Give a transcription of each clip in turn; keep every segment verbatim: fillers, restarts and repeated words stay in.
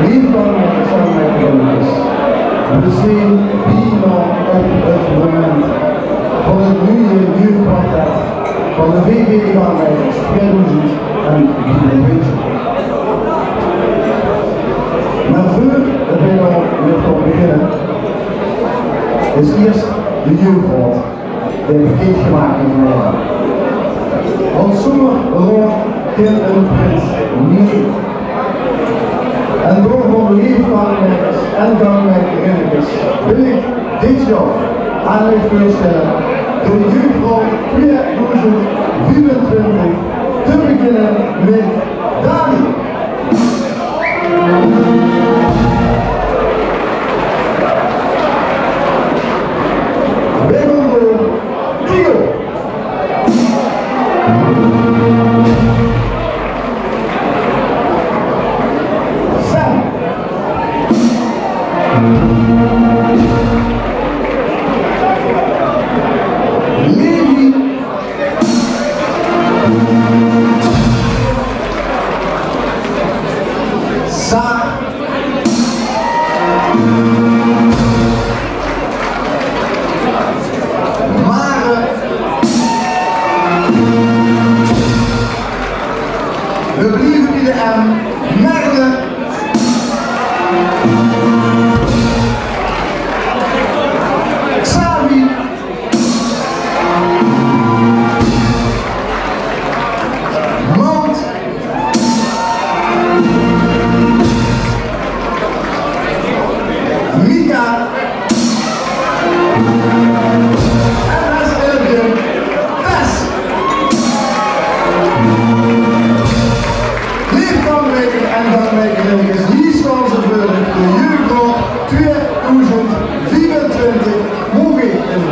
Leef Gangmaekers, Gangmaekerinnekes, veer zien bienao op 't moment van 't nuuj jeugdportrèt van de V V Gangmaekers twieëdoezend vierenentwintig. Meh veur veer dao mit gaon beginne, is iers de jeugdraod dee bekindj gemaak mót waere. Want zónger raod kin 'ne prins neet. En daorum, leef Gangmaekers en Gangmaekerinnekes, wil iech dit jaor aon uuch veurstèlle de jeugdraod twieëdoezend vierenentwintig, te beginne mit Dani. Veer goon door. Theo. Sam. Levi. Sa. Mare. Veer blieve bie de M. Merle. Xavi. Mand. Mika. En es elfde, Tess. Leef Gangmaekers en Gangmaekerinnekes, hie staon ze veur uuch, de jeugdraod twieëdoezend vierenentwintig. Moge iech 'n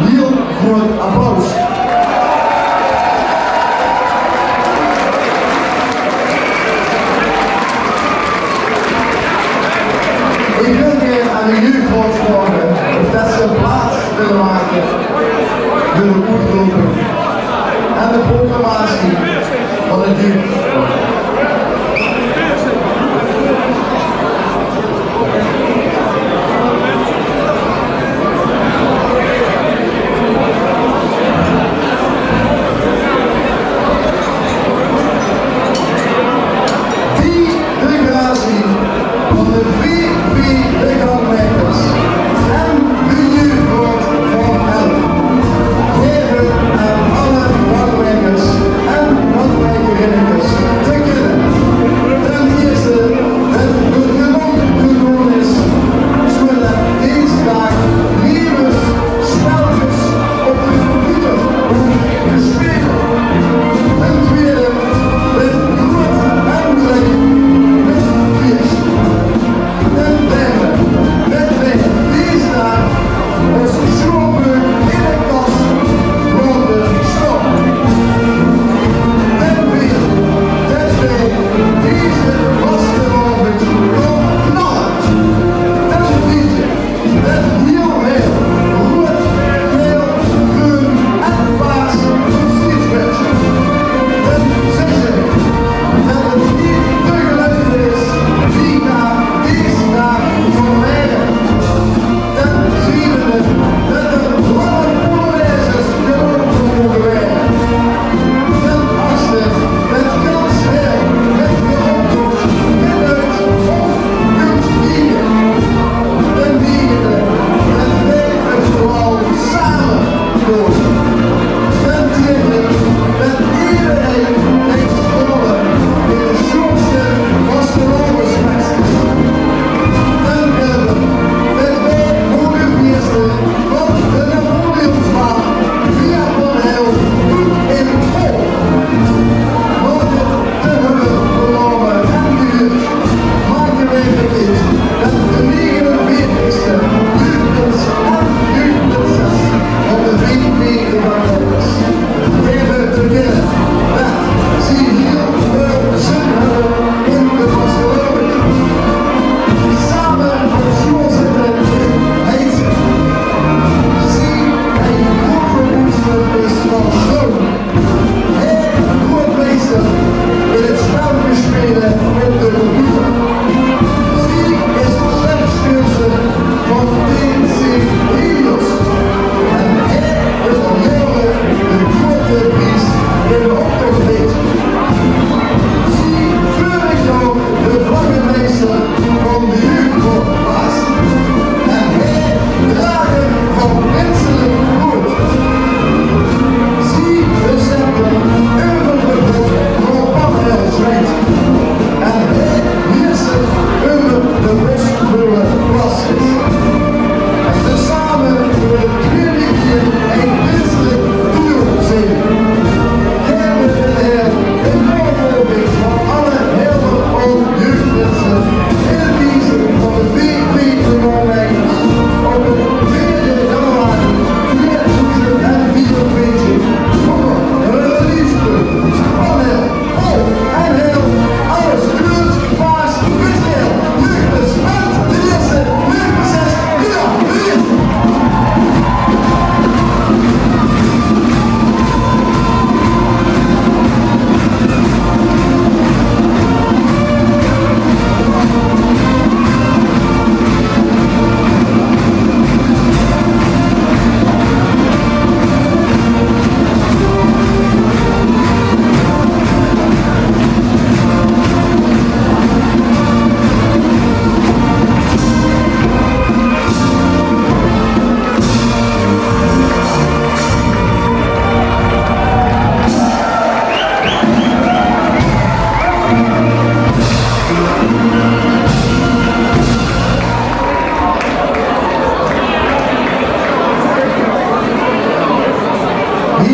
Hie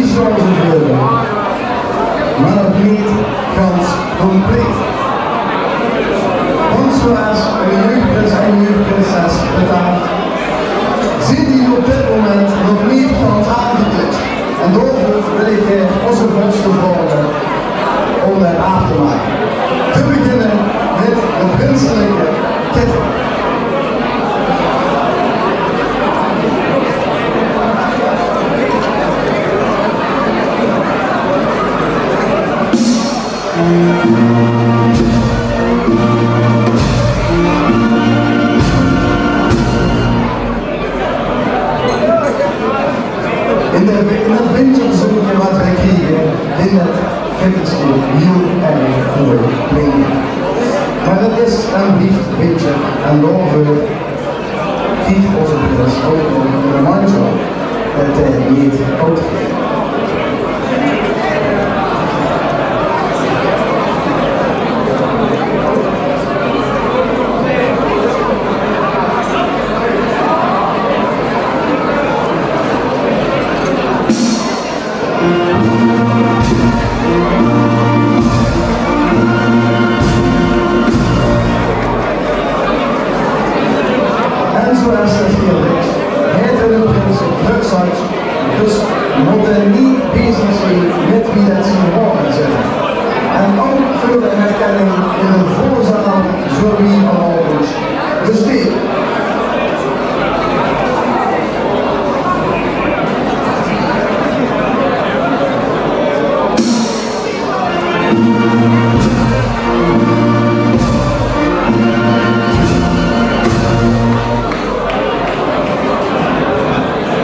sjtaon ze veur uch, mer nog neet gans compleet. Want zoewie de jeugprins en jeugprinses 't haet, zeen die op dit moment nog neet gans aangekleid. En daoveur wil ich, eh, ózze vorste vraoge óm det aaf te make. Te beginne mit de prinselike ketting. In de, in det winterzonkje waat veer kriege, in det kettingske, hieël erg mooi klinke. Mer 't is en blief winter en daoveur krieg ózze prins ouch nog ein mandje, det 't neet koud geit. En zoewie det hie ligk, haet de prins 't drök zat, dus mót 'r neet bezig zeen mit wie det zien haore zitte. En ouch veur de herkenning in de volle zaal, zoewie vanaovend, dus die.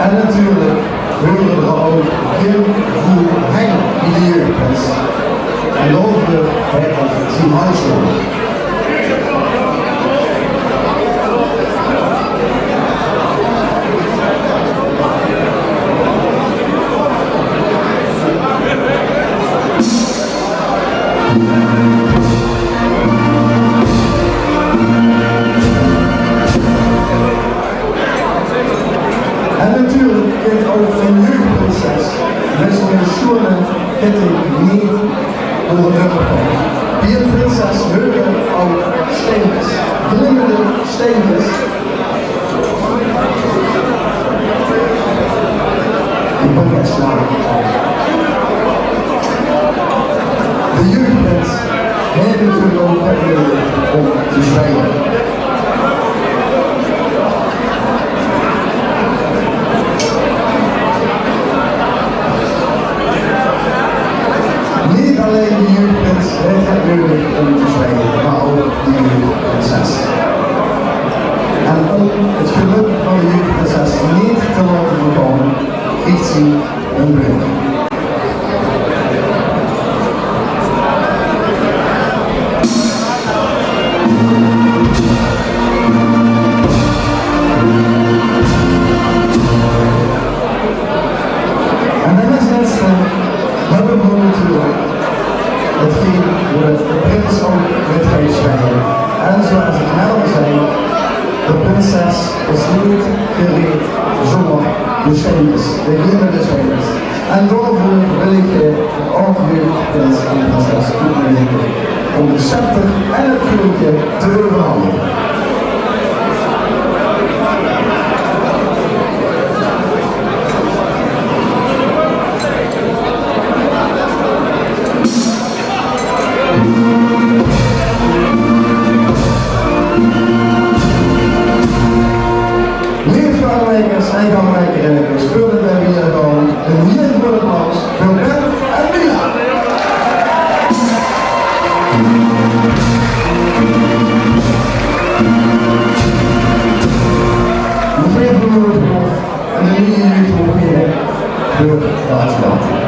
En natuurlik heure d'r ouch gein voel heng bie de jeugprins. En daoveur haet 'r zien handsjoon. En natuurlik kump ouch ein jeugprinses mit zoe'n sjoeane ketting neet door de deur. Bie ein prinses heure ouch steinkes, glimmende steinkes. Ich bön ech slaap. De jeugprins haet natuurlik ouch get neudig óm te zjwieëge. Neet allein de jeugprins haet 't neudig óm te zjwieëge, mer ouch de jeugprinses. En óm 't gelök van de jeugprinses neet te laote vergaon, krieg zie ein bril. En dan es lètste höbbe v'r natuurlik 'tgeen wo de prins ouch mit geit zjwieëge. En zoewie ich net al zag, de prinses is neet gereed zónger de steinkes, de glimmende steinkes. En daoveur wil ich, eh, ouch de prins en prinses oetneudige óm de scepter en 't kreuntje te euverhanjige. Leef Gangmaekers en Gangmaekerinnekes, veurdet veer wiejer gaon, ein hieël groeat applaus veur Bert en Mila. Nog effe ein woord en de nuuj jeug maag beginne veur de adjudant.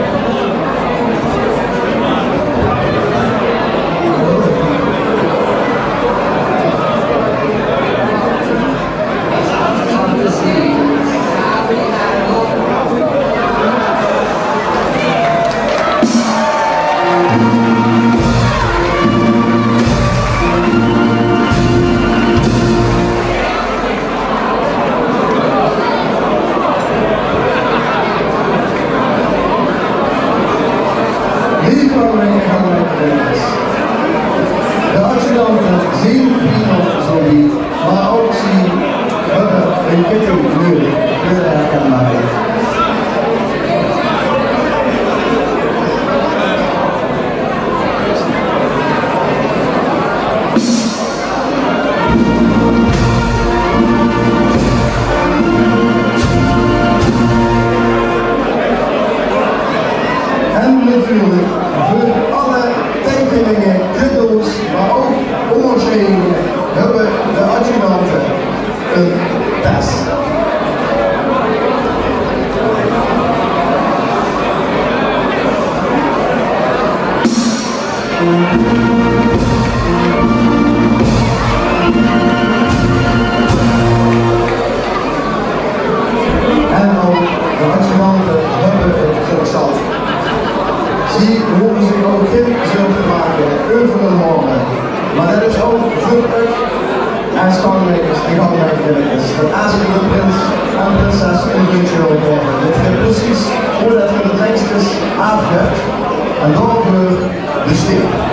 Hiel väöl zoe, mer ouch zie höbbe ein kitting neudig veur de herkenbaarheid. En natuurlik veur alle teikeninge, cadeaus, mer ouch onderscheidinge höbbe de adjudante ein tas. En ouch de adjudante höbbe 't geurstald. Zie hove zich ouch gein zörg te make euver hun haore. Mer det is ouch veur uch es gangmaekers en gangmaekerinnekes. Det es geer de prins en prinses ein gunstje wilt gaeve, weit geer precies wie det geer de drinksjes aafgaeft. En daoveur de steek.